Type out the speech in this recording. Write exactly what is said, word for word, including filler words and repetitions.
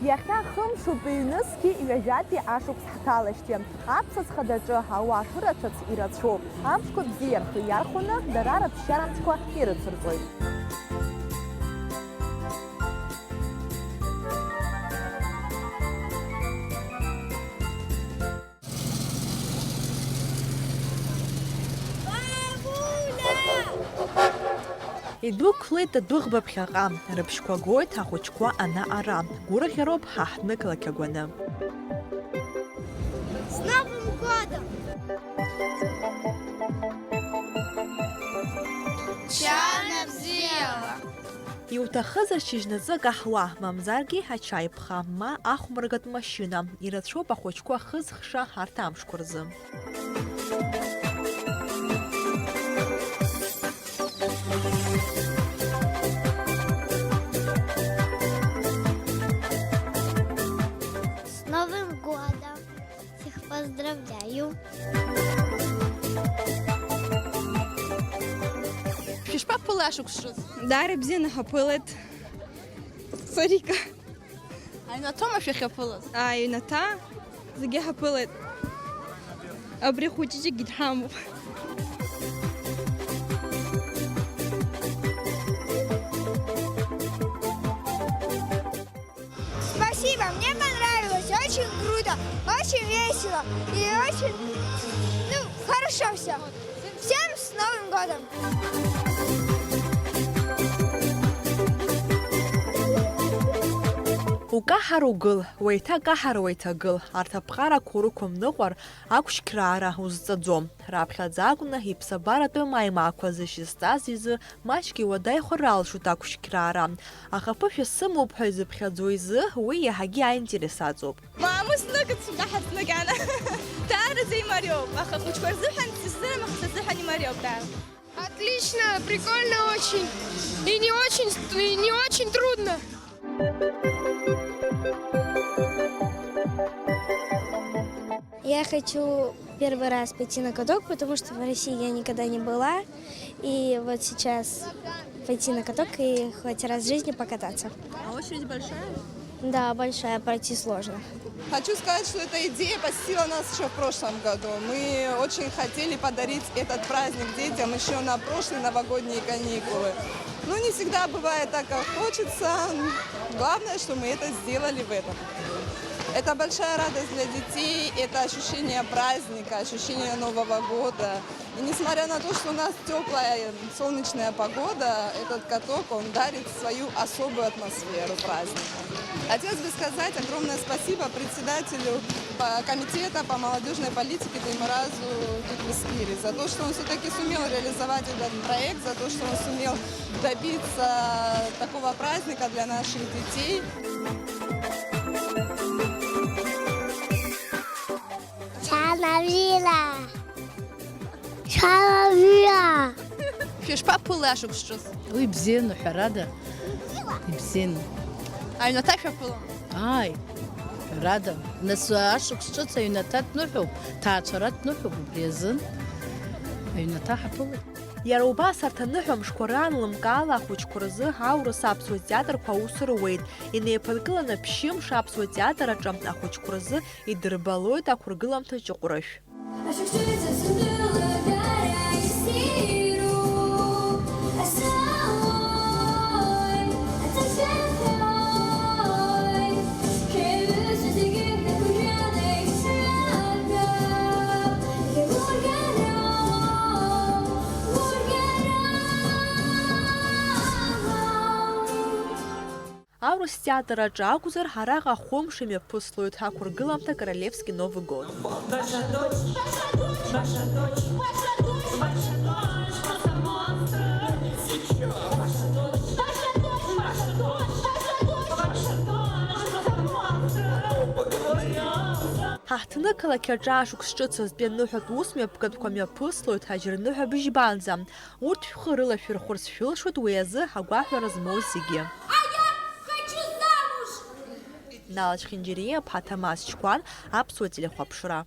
Иахьа хымшуп, ҩнызқьи ҩажәатәи ашықәс ҳҭалашьҭи. Аԥсуа ҵхадаҿы ауаа шырацәац ирацәоуп. Амшқәа бзиа рхы иархәаны, дара рыԥсшьара амчқәа ирыцырҵоит. Идәықәлеит адәыӷба ԥхьаҟа, рыбжьқәа гоит ахәыҷқәа ана-ара, гәырӷьароуп ҳа ҳнықалақь агәаны. С Новым годом! Шьана бзиала! Иуҭахызар шьыжьнаҵы акаҳуа, мамзаргьы ачаи ԥха, ма ахәмаргатә машьына, ирацәоуп ахәыҷқәа хызхша арҭ амшқәа рзы. С Новым годом! Всех поздравляю! Шәышԥаԥылеи ашықәс ҿыц? Даара бзианы ҳаԥылеит. Сорика. Аҩнаҭоума шәахьаԥылаз? Ааи, аҩнаҭа зегьы ҳаԥылеит. Абри хәыҷыҷыкгьы дҳамоуп. Спасибо, мне понравилось, очень круто, очень весело и очень, ну, хорошо всё. Всем с Новым годом! Укаҳар угыл, уеиҭакаҳар уеиҭагыл, арҭ аԥҟарақәа урықәымныҟәар, ақәшьқьраара узҵаӡом. Раԥхьаӡа акәны иԥсабаратәым аимаақәа зышьызҵаз изы маҷк иуадаҩхар алшоит ақәшьқьраара. Аха ԥышәа сымоуп ҳәа изыԥхьаӡо изы уи иаҳагьы аинтерес аҵоуп. Маму знык ацәгьаҳа знык ана. Даараӡа имариоуп, аха ахәыҷқәа рзыҳәан сыздырам, аха сазыҳәан имариоуп даара. Отлично, прикольно очень. И не очень, и не очень трудно. Я хочу первый раз пойти на каток, потому что в России я никогда не была. И вот сейчас пойти на каток и хоть раз в жизни покататься. А очередь большая? Да, большая, пройти сложно. Хочу сказать, что эта идея посетила нас ещё в прошлом году. Мы очень хотели подарить этот праздник детям ещё на прошлые новогодние каникулы. Ну, не всегда бывает так, как хочется. Главное, что мы это сделали в этом году. Это большая радость для детей, это ощущение праздника, ощущение Нового года. И несмотря на то, что у нас тёплая солнечная погода, этот каток, он дарит свою особую атмосферу праздника. Хотелось бы сказать огромное спасибо председателю по, комитета по молодёжной политике Таймуразу Тутбускири за то, что он всё-таки сумел реализовать этот проект, за то, что он сумел добиться такого праздника для наших детей. Шьана бзиала! Шьана бзиала! Шәышԥаԥылеи ашықәс ҿыц? Уи бзианы, ҳәарада, ибзианы. Аҩнаҭа шәаԥылон? Ааи, ҳәарада. Нас ашықәс ҿыц аҩнаҭа ҭныҳәоуп, ҭаацәара ҭныҳәоуп, убри азын аҩнаҭа ҳаԥылеит. Иара убас арҭ аныҳәа мшқәа раан лымкаала ахәыҷқәа рзы аурыс аԥсуа театрқәа аус руеит. Инеиԥыркыланы ԥшьымш аԥсуа театр аҿы ахәыҷқәа рзы идырбалоит ақәыргыламҭа ҷыҟәрышә. Аурыс театр аҿы акәзар, араҟа хәымш имҩаԥыслоит ақәыргыламҭа Королевский Новый год. Ҳаҳҭнықалақь аҿы ашықәс ҿыц азтәи аныҳәатә усмҩаԥгатәқәа мҩаԥыслоит ажьырныҳәа быжьбанӡа. Урҭ шәхы рылашәырхәырц шәылшоит уи азы агәаҳәара змоу зегьы. А я хочу замуж! Нала Чхинџьариа, Ԥаҭамас Чкәан, Аԥсуа телехәаԥшра.